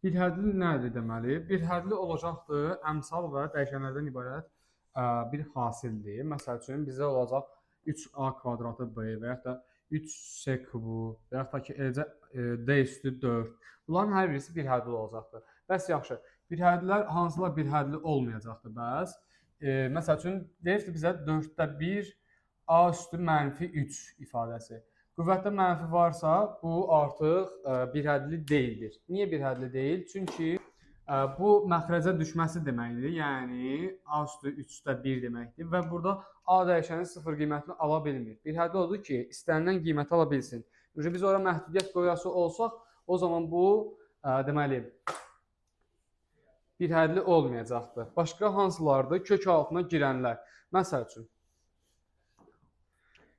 Bir hədli nədir deməli? Bir hədli olacaqdır əmsal və dəyişənlərdən ibarət bir hasildir. Məsəl üçün, bizə olacaq 3a kvadratı b və yaxud da 3c kubu və yaxud da ki, eləcə d üstü 4. Bunların hər birisi bir hədli olacaqdır. Bəs yaxşı, bir hədlilər hansılar bir hədli olmayacaqdır bəs? Məsəl üçün, deyirdi bizə 4-də 1 a üstü mənfi 3 ifadəsi. Qüvvətdə mənfi varsa, bu artıq bir hədli deyildir. Niyə bir hədli deyil? Çünki bu məxrəcə düşməsi deməkdir. Yəni, a üstü 3-də 1 deməkdir və burada a dəyişəni 0 qiymətini ala bilmir. Bir hədli odur ki, istənilən qiyməti ala bilsin. Çünki biz ora məhdudiyyət qoyası olsaq, o zaman bu, deməli, bir hədli olmayacaqdır. Başqa hansılardır? Kök altına girənlər. Məsəl üçün,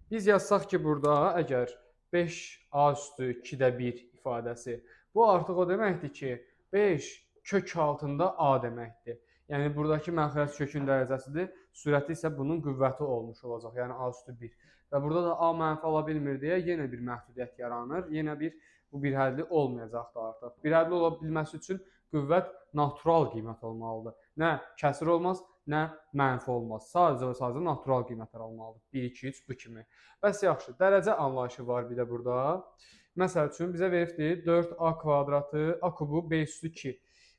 biz yazsaq ki, burada əgər 5a üstü 2-də 1 ifadəsi, bu artıq o deməkdir ki, 5 kök altında a deməkdir. Yəni, buradakı məxrəc kökün dərəcəsidir, sürəti isə bunun qüvvəti olmuş olacaq, yəni a üstü 1. Və burada da a mənfi ala bilmir deyə yenə bir məhdudiyyət yaranır, yenə bir bu bir hədli olmayacaqdır artıq. Bir hədli ola bilməsi üçün qüvvət natural qiymət olmalıdır. Nə kəsir olmaz, nə mənfi olmaz. Sadəcə və sadəcə natural qiymətlər olmalıdır. 1, 2, 3 bu kimi. Bəs yaxşı, dərəcə anlayışı var bir də burada. Məsəl üçün, bizə veribdir 4a kvadratı, a kubu, b üstü 2.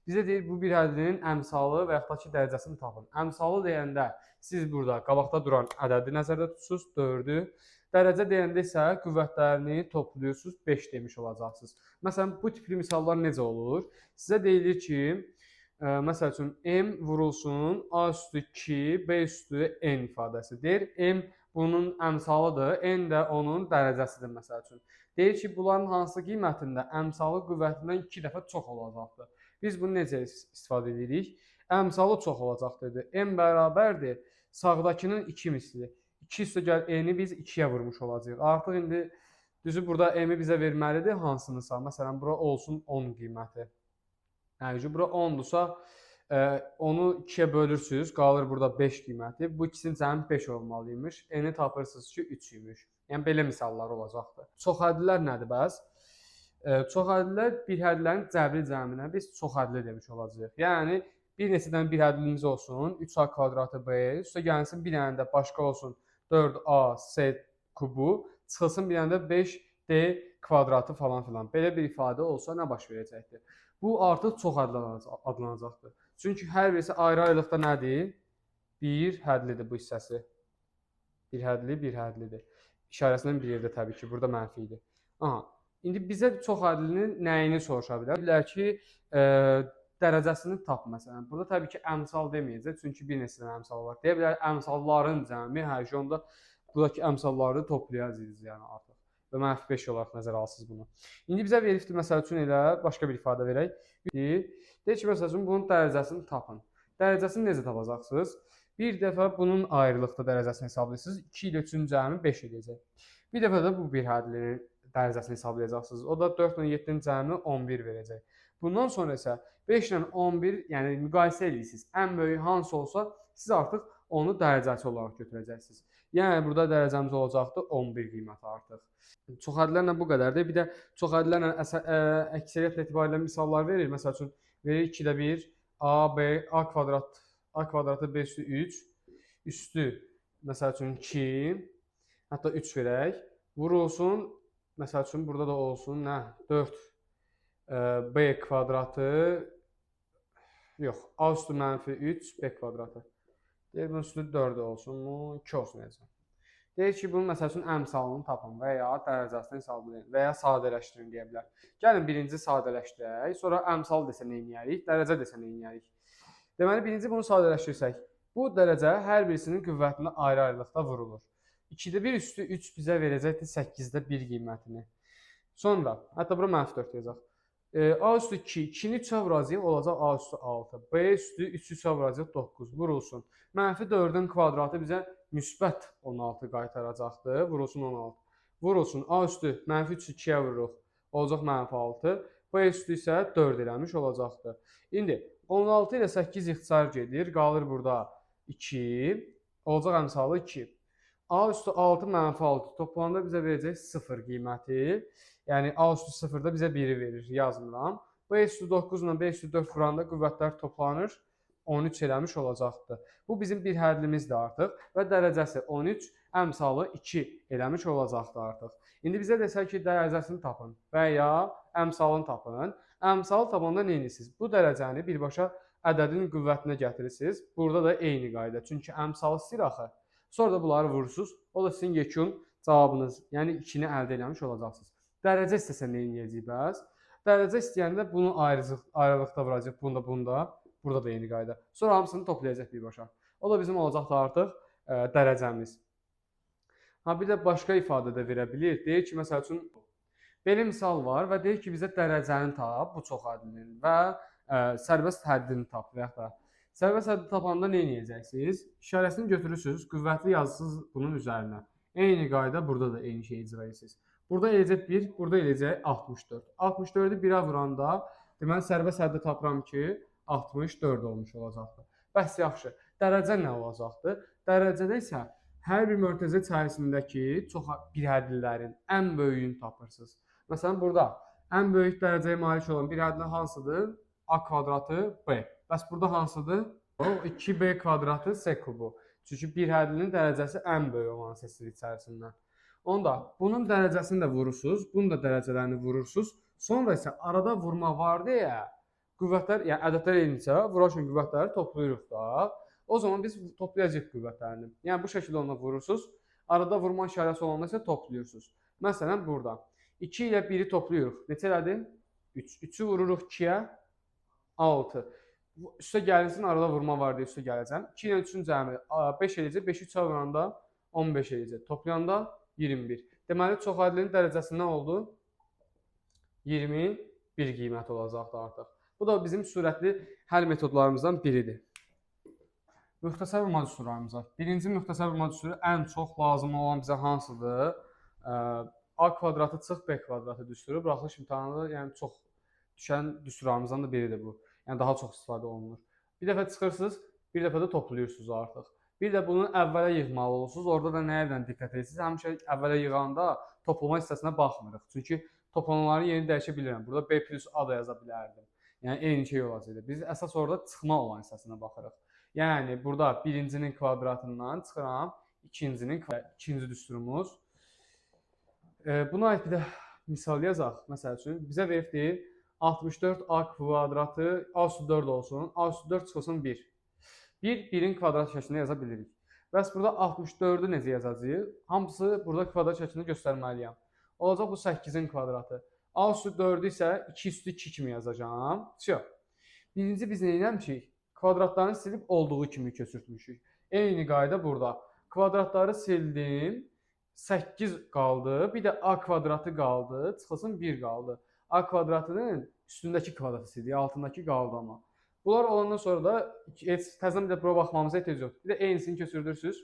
Bizə deyir, bu bir hədlinin əmsalı və yaxud da ki, dərəcəsini tapın. Əmsalı deyəndə siz burada qabaqda duran ədədi nəzərdə tutursunuz, 4-ü. Dərəcə deyəndə isə qüvvətlərini toplayırsınız, 5 demiş olacaqsınız. Məsələn, bu tipli misallar necə olur? Sizə deyilir ki, məsəl üçün, m vurulsun a üstü 2, b üstü n ifadəsi. Deyir, m bunun əmsalıdır, n də onun dərəcəsidir, məsəl üçün. Deyir ki, bunların hansı qiymətində əmsalı qüvvətindən 2 dəfə çox olacaqdır. Biz bunu necə istifadə edirik? Əmsalı çox olacaq dedi. M bərabərdir sağdakının 2 misli. 2 üstə gəl n-i biz 2-yə vurmuş olacağıq. Artıq indi düzü burada m-i bizə verməlidir hansınısa. Məsələn, bura olsun 10 qiyməti. Yəni, bura 10-dursa, onu 2-yə bölürsünüz, qalır burada 5 qiyməti. Bu ikisinin cəmi 5 olmalıymış. N-i tapırsınız ki, 3 imiş. Yəni, belə misallar olacaqdır. Çox hədlilər nədir bəs? Çox hədlilər bir hədlilərin cəbri cəminə biz çox hədli demiş olacağıq. Yəni, bir neçədən bir hədlimiz olsun, 3a kvadratı b, üstə gəlsin bir dənə də başqa olsun 4a c kubu, çıxılsın bir dənə də 5d kvadratı falan filan. Belə bir ifadə olsa nə baş verəcəkdir? Bu artıq çox hədli adlanacaqdır. Çünki hər birisi ayrı-ayrılıqda nədir? Bir hədlidir bu hissəsi. Bir hədli, bir hədlidir. İşarəsindən bir yerdə təbii ki, burada mənfi idi. Aha. İndi bizə çox hədlinin nəyini soruşa bilər? Bilər ki, dərəcəsini tap məsələn. Burada təbii ki, əmsal deməyəcək, çünki bir neçə dənə əmsal var. Deyə bilər, əmsalların cəmi, hər şey onda buradakı əmsalları toplayacağız yəni artıq. Və mənfi 5 olaraq nəzərə alsınız bunu. İndi bizə veribdir, məsəl üçün elə başqa bir ifadə verək. Deyir ki, məsəl üçün bunun dərəcəsini tapın. Dərəcəsini necə tapacaqsınız? Bir dəfə bunun ayrılıqda dərəcəsini hesablayırsınız. 2 ilə 3-ün cəmi 5 edəcək. Bir dəfə də bu bir hədlinin dərəcəsini hesablayacaqsınız. O da 4 ilə 7-nin cəmi 11 verəcək. Bundan sonra isə 5 ilə 11, yəni müqayisə edirsiniz. Ən böyük hansı olsa, siz artıq onu dərəcəsi olaraq götürəcəksiniz. Yəni, burada dərəcəmiz olacaqdır 11 qiyməti artıq. Çox hədlərlə bu qədərdir. Bir də çox hədlərlə əksəriyyətlə etibarilə misallar verir. Məsəl üçün, verir 2-də 1, a, b, a kvadrat, a kvadratı b üstü 3, üstü, məsəl üçün 2, hətta 3 verək. Vurulsun, məsəl üçün, burada da olsun, nə? 4 b kvadratı, yox, a üstü mənfi 3, b kvadratı. Deyir, bunun üstü 4 olsun, bu 2 olsun necə. Deyir ki, bunun məsəl üçün əmsalını tapın və ya dərəcəsini hesablayın və ya sadələşdirin deyə bilər. Gəlin, birinci sadələşdirək, sonra əmsal desə nə eləyərik, dərəcə desə nə eləyərik. Deməli, birinci bunu sadələşdirsək, bu dərəcə hər birisinin qüvvətinə ayrı-ayrılıqda vurulur. 2-də 1 üstü 3 bizə verəcəkdir 8-də 1 qiymətini. Sonra, hətta bura mənfi 4 yazacaq. A üstü 2, 2-ni 3-ə vuracaq, olacaq A üstü 6. B üstü 3-ü 3-ə vuracaq, 9 vurulsun. Mənfi 4-ün kvadratı bizə müsbət 16 qaytaracaqdır. Vurulsun 16. Vurulsun. A üstü mənfi 3-ü 2-yə vururuq, olacaq mənfi 6. B üstü isə 4 eləmiş olacaqdır. İndi 16 ilə 8 ixtisar gedir, qalır burada 2, olacaq əmsalı 2. A üstü 6 mənfi 6 toplananda bizə verəcək 0 qiyməti. Yəni A üstü 0-da bizə 1-i verir, yazmıram. B üstü 9 ilə B üstü 4 vuranda qüvvətlər toplanır, 13 eləmiş olacaqdır. Bu bizim bir hədlimizdir artıq və dərəcəsi 13, əmsalı 2 eləmiş olacaqdır artıq. İndi bizə desək ki, dərəcəsini tapın və ya əmsalını tapın. Əmsalı tapanda nə edirsiniz? Bu dərəcəni birbaşa ədədin qüvvətinə gətirirsiniz. Burada da eyni qayda. Çünki əmsalı istəyir axı. Sonra da bunları vurursunuz. O da sizin yekun cavabınız, yəni 2-ni əldə eləmiş olacaqsınız. Dərəcə istəsə nə edəcəyik bəs? Dərəcə istəyəndə bunu ayrılıqda vuracaq, bunu da, bunu da. Burada da eyni qayda. Sonra hamısını toplayacaq birbaşa. O da bizim olacaqdır artıq dərəcəmiz. Ha, bir də başqa ifadə də verə bilir. Deyir ki, məsəl üçün, belə misal var və deyir ki, bizə dərəcəni tap, bu çox həddinin və sərbəst həddini tap və yaxud da sərbəst həddi tapanda nə edəcəksiniz? İşarəsini götürürsünüz, qüvvətli yazırsınız bunun üzərinə. Eyni qayda burada da eyni şeyi icra edirsiniz. Burada eləyəcək 1, burada eləyəcək 64. 64-ü 1-ə vuranda, deməli, sərbəst həddi tapıram ki, 64 olmuş olacaqdır. Bəs yaxşı, dərəcə nə olacaqdır? Dərəcədə isə hər bir mötərizə içərisindəki çox bir hədlilərin ən böyüyünü tapırsınız. Məsələn, burada ən böyük dərəcəyə malik olan bir hədli hansıdır? A kvadratı B. Bəs burada hansıdır? O 2B kvadratı C kubu. Çünki bir hədlinin dərəcəsi ən böyük olan seçilir içərisindən. Onda bunun dərəcəsini də vurursunuz, bunun da dərəcələrini vurursunuz. Sonra isə arada vurma var deyə qüvvətlər, yəni ədədlər eynisə, vurarkən qüvvətləri toplayırıq da. O zaman biz toplayacağıq qüvvətlərini. Yəni bu şəkildə ona vurursunuz. Arada vurma işarəsi olanda isə toplayırsınız. Məsələn, burada 2 ilə 1-i toplayırıq. Neçə elədi? 3. 3-ü vururuq 2-yə, 6. Üstə gəlinsin, arada vurma var deyə üstə gələcəm. 2 ilə 3-ün cəmi 5 eləyəcək. 5-i 3-ə vuranda 15 eləyəcək. Toplayanda 21. Deməli, çox hədlinin dərəcəsi nə oldu? 21 qiymət olacaqdır artıq. Bu da bizim sürətli həll metodlarımızdan biridir. Müxtəsər vurma düsturlarımıza. Birinci müxtəsər vurma düsturu ən çox lazım olan bizə hansıdır? A kvadratı çıx B kvadratı düsturu. Buraxılış imtahanında yəni çox düşən düsturlarımızdan da biridir bu. Yəni daha çox istifadə olunur. Bir dəfə çıxırsınız, bir dəfə də toplayırsınız artıq. Bir də bunu əvvələ yığmalı olursunuz. Orada da nəyə diqqət edirsiniz? Həmişə əvvələ yığanda toplama hissəsinə baxmırıq. Çünki toplananların yerini dəyişə bilirəm. Burada B plus A da yaza bilərdim. Yəni eyni şey olacaqdır. Biz əsas orada çıxma olan hissəsinə baxırıq. Yəni burada birincinin kvadratından çıxıram, ikincinin ikinci düsturumuz. Buna aid bir də misal yazaq. Məsəl üçün bizə veribdir 64A kvadratı A üstü 4 olsun, A üstü 4 çıxılsın 1. 1, 1-in kvadrat şəklində yaza bilirik. Bəs burada 64-ü necə yazacağıq? Hamısı burada kvadrat şəklində göstərməliyəm. Olacaq bu 8-in kvadratı. A üstü 4-ü isə 2 üstü 2 kimi yazacağam. Yox. Birinci biz nə eləmişik? Kvadratlarını silib olduğu kimi köçürtmüşük. Eyni qayda burada. Kvadratları sildim, 8 qaldı, bir də A kvadratı qaldı, çıxılsın 1 qaldı. A kvadratının üstündəki kvadratı sildik, altındakı qaldı amma. Bunlar olandan sonra da heç təzədən bir də bura baxmamıza ehtiyac yoxdur. Bir də eynisini köçürdürsünüz,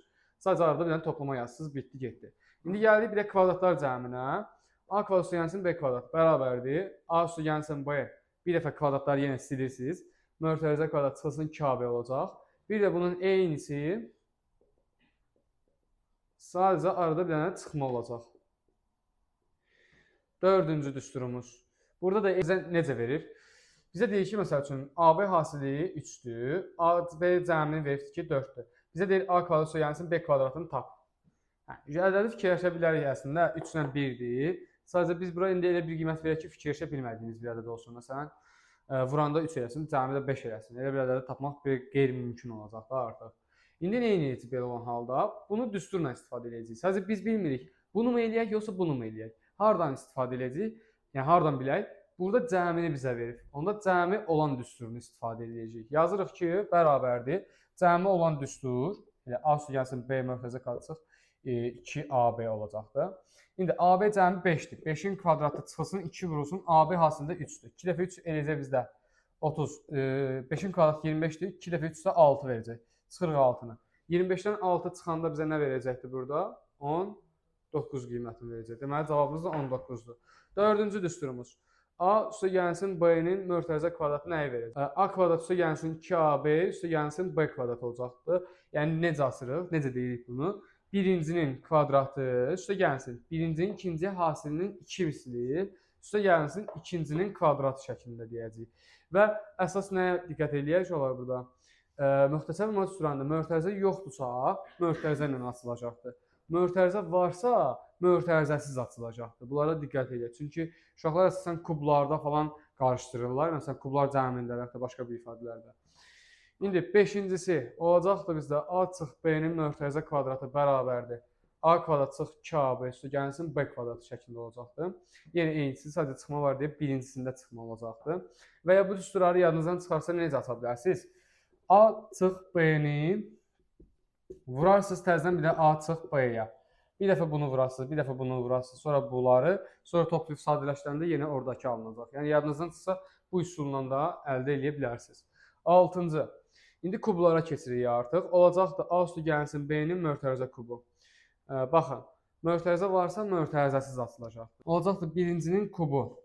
sadəcə arada bir dənə toplama yazsınız, bitdi, getdi. İndi gəldik bir də kvadratlar cəminə. A kvadrat üstü gəlsin B kvadrat bərabərdir. A üstü gəlsin B, bir dəfə kvadratları yenə silirsiniz. Mötərizə kvadrat çıxılsın 2AB olacaq. Bir də bunun eynisi sadəcə arada bir dənə çıxma olacaq. Dördüncü düsturumuz. Burada da bizə necə verir? Bizə deyir ki, məsəl üçün, AB hasili 3-dür, AB cəmini veribdir ki, 4-dür. Bizə deyir, A kvadrat üstü gəlsin, B kvadratını tap. Ədədi fikirləşə bilərik əslində, 3 ilə 1-dir. Sadəcə biz bura indi elə bir qiymət verək ki, fikirləşə bilmədiyiniz bir ədəd olsun. Məsələn, vuranda 3 eləsin, cəmi də 5 eləsin. Elə bir ədədi tapmaq bir qeyri-mümkün olacaq da artıq. İndi nə edəcəyik belə olan halda? Bunu düsturla istifadə edəcəyik. Sadəcə biz bilmirik, bunu mu eləyək, yoxsa bunu mu eləyək? Hardan istifadə edəcəyik? Yəni, hardan bilək? Burada cəmini bizə verib. Onda cəmi olan düsturunu istifadə edəcəyik. Yazırıq ki, bərabərdir. Cəmi olan düstur, elə A üstü gəlsin, B mötərizə çıxıq, 2AB olacaqdır. İndi AB cəmi 5-dir. 5-in kvadratı çıxılsın, 2 vurulsun, AB hasilində 3-dür. 2 dəfə 3 eləyəcək bizdə 30. 5-in kvadratı 25-dir. 2 dəfə 3 isə 6 verəcək. Çıxırıq 6-nı. 25-dən 6 çıxanda bizə nə verəcəkdir burada? 19 qiymətini verəcək. Deməli, cavabımız da 19-dur. Dördüncü düsturumuz. A üstə gəlsin B-nin mötərizə kvadratı nəyi verəcək? A kvadrat üstə gəlsin 2AB üstə gəlsin B kvadratı olacaqdır. Yəni, necə asırıq? Necə deyirik bunu? Birincinin kvadratı üstə gəlsin. Birincinin ikinci hasilinin 2 misli Üstə gəlinsin ikincinin kvadratı şəklində deyəcəyik. Və əsas nəyə diqqət eləyək olar burada? Müxtəsər vurma düsturunda mötərizə yoxdursa, mötərizə ilə açılacaqdır. Mötərizə varsa, mötərizəsiz açılacaqdır. Bunlara diqqət eləyək. Çünki uşaqlar əsasən kublarda falan qarışdırırlar. Məsələn, kublar cəmində və yaxud da başqa bir ifadələrdə. İndi beşincisi olacaqdır bizdə A çıx B-nin mötərizə kvadratı bərabərdir. A kvadrat çıx 2AB üstə gəlinsin B kvadratı şəklində olacaqdır. Yəni eynisi, sadəcə çıxma var deyə birincisində çıxma olacaqdır. Və ya bu düsturları yadınızdan çıxarsa necə ata bilərsiniz? A çıx B-ni vurarsınız təzədən bir də A çıx B-yə. Bir dəfə bunu vurarsınız, bir dəfə bunu vurarsınız, sonra bunları, sonra toplayıb sadələşdirəndə yenə oradakı alınacaq. Yəni yadınızdan çıxsa bu üsulla da əldə eləyə bilərsiniz. Altıncı. İndi kublara keçirik artıq. Olacaqdır A üstü gəlinsin B-nin mötərizə kubu. Baxın, mötərizə varsa mötərizəsiz açılacaqdır. Olacaqdır birincinin kubu.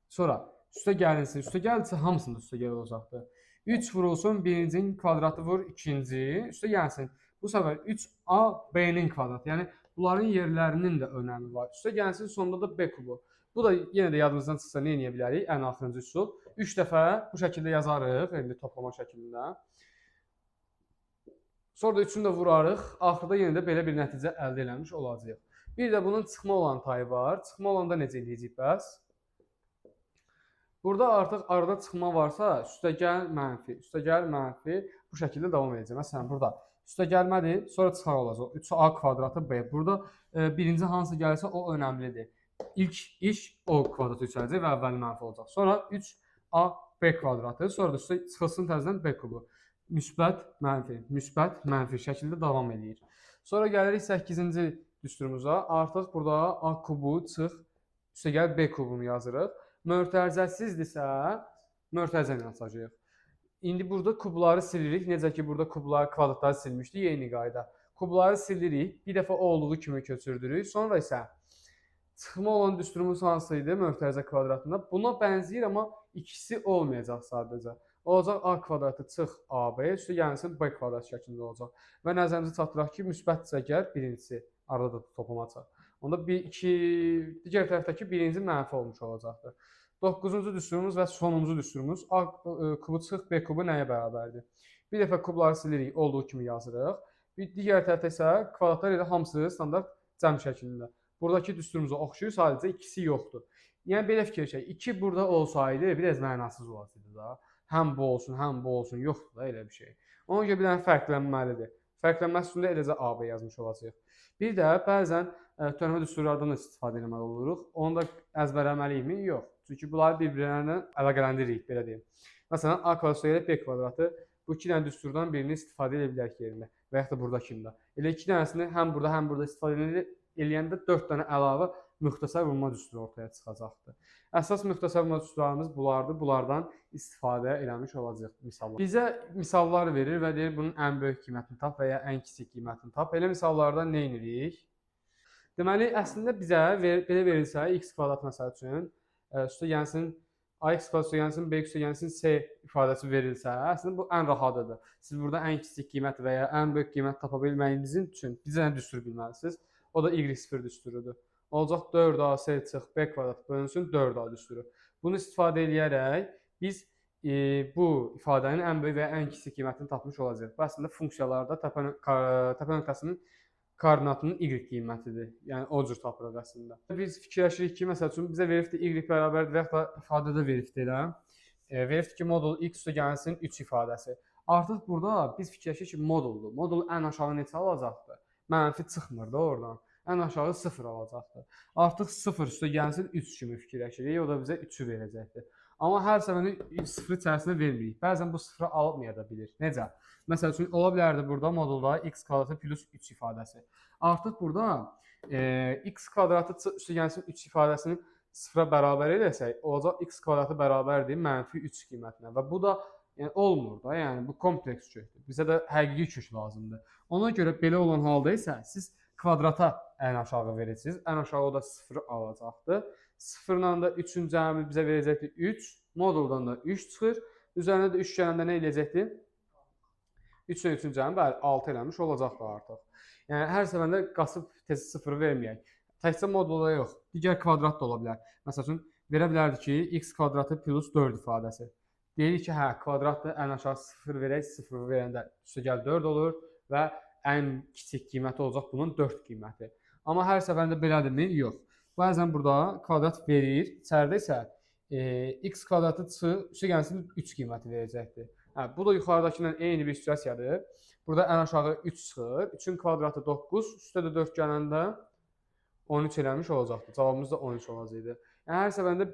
Sonra üstə gəlinsin, üstə gəlirsə hamısında üstə gəl olacaqdır. 3 vurulsun, birincinin kvadratı vur ikinci, üstə gəlsin. Bu səfər 3A B-nin kvadratı. Yəni bunların yerlərinin də önəmi var. Üstə gəlsin, sonda da B kubu. Bu da yenə də yadımızdan çıxsa nə eləyə bilərik? Ən axırıncı üsul. 3 dəfə bu şəkildə yazarıq, indi toplama şəklində. Sonra da üçünü də vurarıq. Axırda yenə də belə bir nəticə əldə eləmiş olacağıq. Bir də bunun çıxma olan tayı var. Çıxma olanda necə eləyəcəyik bəs? Burada artıq arada çıxma varsa, üstəgəl mənfi, üstəgəl mənfi bu şəkildə davam edəcək. Məsələn, burada üstəgəlmədir, sonra çıxaq olacaq. 3A kvadratı B. Burada birinci hansı gəlirsə o önəmlidir. İlk iş o kvadratı yüksələcək və əvvəli mənfi olacaq. Sonra 3A B kvadratı, sonra da üstə çıxılsın təzədən B kubu. Müsbət, mənfi, müsbət, mənfi şəkildə davam eləyir. Sonra gəlirik 8-ci düsturumuza. Artıq burada A kubu çıx, üstəgəl B kubunu yazırıq. Mötərizəsizdirsə, mötərizə ilə açacağıq. İndi burada kubları silirik. Necə ki, burada kubları, kvadratları silmişdik, eyni qayda. Kubları silirik, bir dəfə o olduğu kimi köçürdürük. Sonra isə çıxma olan düsturumuz hansı idi mötərizə kvadratında? Buna bənzəyir, amma ikisi olmayacaq sadəcə. Olacaq A kvadratı çıx AB, üstə gəlsin B kvadratı şəklində olacaq. Və nəzərimizi çatdıraq ki, müsbətsə əgər birincisi arada da toplama açar. Onda bir, iki, digər tərəfdəki birinci mənfi olmuş olacaqdır. 9-cu düsturumuz və sonuncu düsturumuz A kubu çıx B kubu nəyə bərabərdir? Bir dəfə kubları silirik, olduğu kimi yazırıq. Bir digər tərəfdə isə kvadratlar elə hamısı standart cəm şəklində. Buradakı düsturumuza oxşuyur, sadəcə ikisi yoxdur. Yəni belə fikirləşək, 2 burada olsaydı biraz mənasız olasıydı da. Həm bu olsun, həm bu olsun, yoxdur da elə bir şey. Ona görə bir dənə fərqlənməlidir. Fərqlənməsi üstündə eləcə AB yazmış olacaq. Bir də bəzən törəmə düsturlardan da istifadə eləməli oluruq. Onu da əzbərləməliyikmi? Yox. Çünki bunları bir-birlərinə əlaqələndiririk, belə deyim. Məsələn, A kvadratı ilə B kvadratı bu iki dənə düsturdan birini istifadə edə bilərik yerində və yaxud da buradakında. Elə iki dənəsini həm burada, həm burada istifadə eləyəndə 4 dənə əlavə müxtəsər vurma düsturu ortaya çıxacaqdır. Əsas müxtəsər vurma düsturlarımız bunlardır. Bunlardan istifadə eləmiş olacaq misallar. Bizə misallar verir və deyir bunun ən böyük qiymətini tap və ya ən kiçik qiymətini tap. Elə misallardan nə edirik? Deməli, əslində bizə belə verilsə x kvadrat məsəl üçün üstə gəlsin ax kvadrat üstə gəlsin b üstə gəlsin c ifadəsi verilsə, əslində bu ən rahatıdır. Siz burada ən kiçik qiymət və ya ən böyük qiymət tapa bilməyinizin üçün bizə nə düstur bilməlisiniz? O da y0 düsturudur. Olacaq 4AC çıx B kvadrat bölünsün 4A düsturu. Bunu istifadə eləyərək biz bu ifadənin ən böyük və ya ən kiçik qiymətini tapmış olacağıq. Bu əslində funksiyalarda təpə nöqtəsinin koordinatının y qiymətidir. Yəni o cür tapırıq əslində. Biz fikirləşirik ki, məsəl üçün bizə veribdir y bərabərdir və yaxud da ifadədə veribdir elə. Veribdir ki, modul x üstə gəlsin 3 ifadəsi. Artıq burada biz fikirləşirik ki, moduldur. Modul ən aşağı neçə alacaqdır? Mənfi çıxmır da oradan. Ən aşağı 0 alacaqdır. Artıq 0 üstə gəlsin 3 kimi fikirləşirik. O da bizə 3-ü verəcəkdir. Amma hər səfərində 0 içərisində vermirik. Bəzən bu 0-ı almaya da bilir. Necə? Məsəl üçün, ola bilərdi burada modulda x kvadratı plus 3 ifadəsi. Artıq burada x kvadratı üstə gəlsin 3 ifadəsini 0-a bərabər eləsək, olacaq x kvadratı bərabərdir mənfi 3 qiymətinə. Və bu da yəni, olmur da, yəni bu kompleks kökdür. Bizə də həqiqi kök lazımdır. Ona görə belə olan halda isə siz kvadrata ən aşağı verirsiniz. Ən aşağı o da 0 alacaqdır. 0-la da 3-ün cəmi bizə verəcəkdir 3. Moduldan da 3 çıxır. Üzərinə də 3 gələndə nə eləyəcəkdir? 3-ün 3-ün cəmi bəli 6 eləmiş olacaqdır artıq. Yəni hər səfərində qasıb tez 0 verməyək. Təkcə modulda yox, digər kvadrat da ola bilər. Məsəl üçün Verə bilərdi ki, x kvadratı plus 4 ifadəsi. Deyirik ki, hə, kvadratdır, ən aşağı 0 verək, 0 verəndə üstəgəl 4 olur və ən kiçik qiyməti olacaq bunun 4 qiyməti. Amma hər səfərində belədirmi? Yox. Bəzən burada kvadrat verir, içəridə isə x kvadratı üstəgəlsin 3 qiyməti verəcəkdir. Hə, bu da yuxarıdakı ilə eyni bir situasiyadır. Burada ən aşağı 3 çıxır. 3-ün kvadratı 9, üstə də 4 gələndə 13 eləmiş olacaqdır. Cavabımız da 13 olacaqdı. Yəni, hər səfərində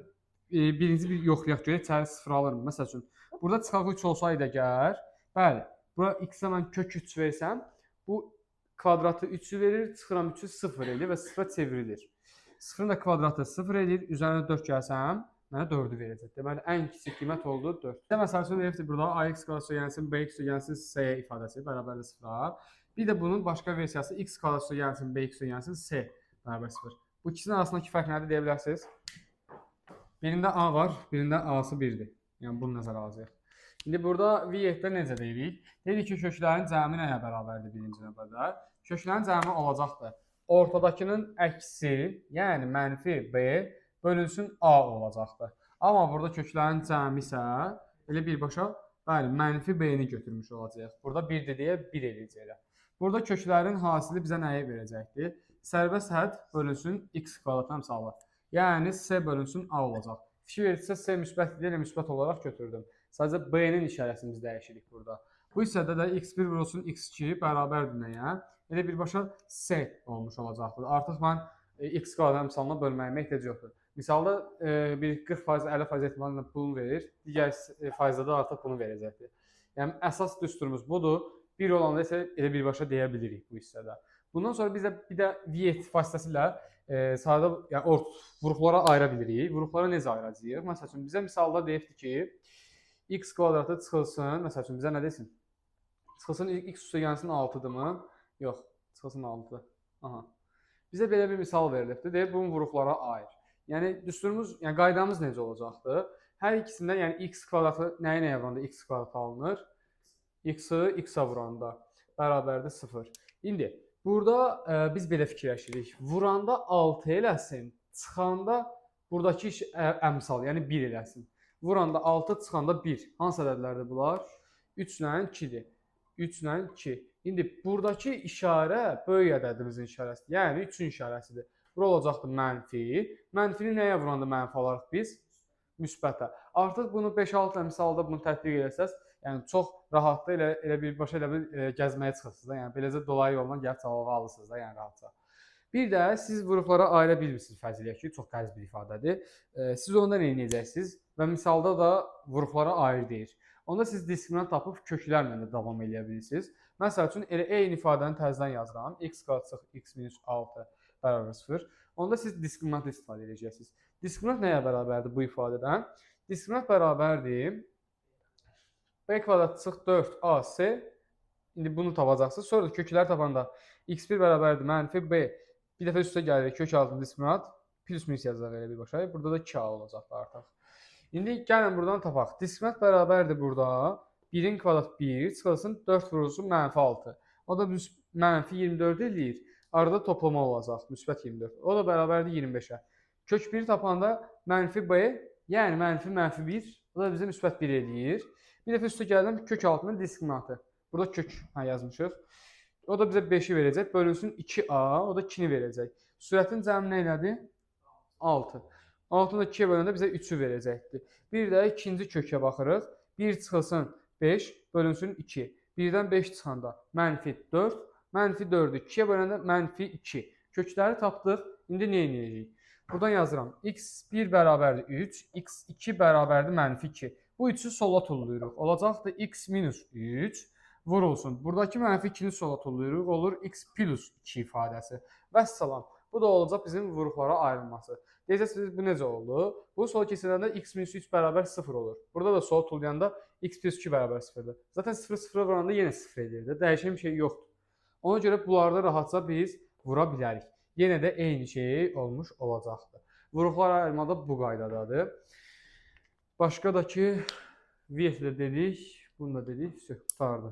birinci bir yoxlayaq görək, içəri 0 alırmı? Məsəl üçün, burada çıxağı 3 olsaydı əgər, bəli, bura x-ə mən kök 3 versəm, bu kvadratı 3-ü verir, çıxıram 3-ü 0 edir və 0-a çevrilir. 0-ın da kvadratı 0 edir, üzərinə 4 gəlsəm, mənə 4-ü verəcək. Deməli, ən kiçik qiymət oldu 4. Məsəl üçün, veribdir burada ax kvadratı gəlsin, bx gəlsin, c ifadəsi bərabərdir 0-a. Bir də bunun başqa versiyası x kvadratı gəlsin, bx gəlsin, c bərabər 0. Bu ikisinin arasındakı fərq nədir deyə bilərsiniz? Birində a var, birində a-sı 1-dir. Yəni, bunu nəzərə alacağıq. İndi burada V7-də necə deyirik? Deyirik ki, köklərin cəmi nəyə bərabərdir birinci növbədə? Köklərin cəmi olacaqdır. Ortadakının əksi, yəni mənfi b bölünsün a olacaqdır. Amma burada köklərin cəmi isə elə birbaşa, bəli, mənfi b-ni götürmüş olacaq. Burada 1-dir deyə 1 eləyəcək. Burada köklərin hasili bizə nəyi verəcəkdir? Sərbəst hədd bölünsün x kvadrat əmsalı. Yəni, c bölünsün a olacaq. Fikir verirsə, c müsbətdir, elə müsbət olaraq götürdüm. Sadəcə b-nin işarəsini biz dəyişirik burada. Bu hissədə də x1 vurulsun x2 bərabərdir nəyə? Elə birbaşa c olmuş olacaqdır. Artıq mən x kvadrat əmsalına bölməyimə ehtiyac yoxdur. Misalda bir 40%, 50% ehtimalla bunu verir, digər faizdə də artıq bunu verəcəkdir. Yəni, əsas düsturumuz budur. 1 olanda isə elə birbaşa deyə bilirik bu hissədə. Bundan sonra biz də bir də V7 vasitəsilə sadə, yəni, vuruqlara ayıra bilirik. Vuruqlara necə ayıracağıq? Məsəl üçün, bizə misalda deyibdir ki, x kvadratı çıxılsın, məsəl üçün, bizə nə desin? Çıxılsın, x üstə gəlsin 6-dırmı? Yox, çıxılsın 6-dır. Aha. Bizə belə bir misal verilibdir, deyib, bunu vuruqlara ayır. Yəni, düsturumuz, yəni qaydamız necə olacaqdır? Hər ikisində, yəni x kvadratı nəyə nəyə vuranda x kvadratı alınır? X-ı x-a vuranda bərabərdir 0. İndi, burada biz belə fikirləşirik. Vuranda 6 eləsin, çıxanda buradakı iş əmsal, yəni 1 eləsin. Vuranda 6, çıxanda 1. Hansı ədədlərdir bunlar? 3 ilə 2-dir. 3 ilə 2. İndi, buradakı işarə böyük ədədimizin işarəsidir. Yəni, 3-ün işarəsidir. Bura olacaqdır mənfi. Mənfini nəyə vuranda mənfi alarıq biz? Müsbətə. Artıq bunu 5-6 misalda bunu tətbiq eləsəz, yəni çox rahatda elə birbaşa elə bir gəzməyə çıxırsınız da, yəni beləcə dolayı yolla gəlib cavabı alırsınız da, yəni rahatca. Bir də siz vuruqlara ayıra bilmirsiniz fərz eləyək ki, çox qəliz bir ifadədir. Siz onda nə edəcəksiniz? Və misalda da vuruqlara ayır deyir. Onda siz diskriminant tapıb köklərlə də davam eləyə bilirsiniz. Məsəl üçün, elə eyni ifadəni təzədən yazıram. X kvadrat çıx x minus 6 bərabər 0. Onda siz diskriminant istifadə edəcəksiniz. Diskriminant nəyə bərabərdir bu ifadədən? Diskriminant bərabərdir b kvadrat çıx 4ac. İndi bunu tapacaqsınız. Sonra da kökləri tapanda x1 bərabərdir mənfi b. Bir dəfə üstə gəlir kök altında diskriminant plus minus yazacaq elə birbaşa. Burada da 2a olacaqdır artıq. İndi gəlin buradan tapaq. Diskriminant bərabərdir burada 1-in kvadrat 1 çıxılsın 4 vurulsun mənfi 6. O da mənfi 24 eləyir. Arada toplama olacaq, müsbət 24. O da bərabərdir 25-ə. Kök 1 tapanda mənfi b, yəni mənfi mənfi 1, o da bizə müsbət 1 eləyir. Bir dəfə üstə gəldim kök altının diskriminantı. Burada kök yazmışıq. O da bizə 5-i verəcək. Bölünsün 2a, o da 2-ni verəcək. Sürətin cəmi nə elədi? 6. 6-nı da 2-yə böləndə bizə 3-ü verəcəkdir. Bir də ikinci kökə baxırıq. 1 çıxılsın 5, bölünsün 2. 1-dən 5 çıxanda mənfi 4. Mənfi 4-ü 2-yə böləndə mənfi 2. Kökləri tapdıq. İndi nə edəcəyik? Buradan yazıram. x1 bərabərdir 3, x2 bərabərdir mənfi 2. Bu 3-ü sola tullayırıq. Olacaqdır x minus 3 vurulsun. Buradakı mənfi 2-ni sola tullayırıq. Olur x plus 2 ifadəsi. Vəssalam. Bu da olacaq bizim vuruqlara ayrılması. Deyəcəksiniz, bu necə oldu? Bu sola keçiləndə x minus 3 bərabər 0 olur. Burada da sola tullayanda x plus 2 bərabər 0-dır. Zaten 0 0-a vuranda yenə 0 edirdi. Dəyişən bir şey yoxdur. Ona görə bunlarda rahatca biz vura bilərik. Yenə də eyni şey olmuş olacaqdır. Vuruqlar ayırmada bu qaydadadır. Başqa da ki, V-də dedik, bunu da dedik, qurtardı.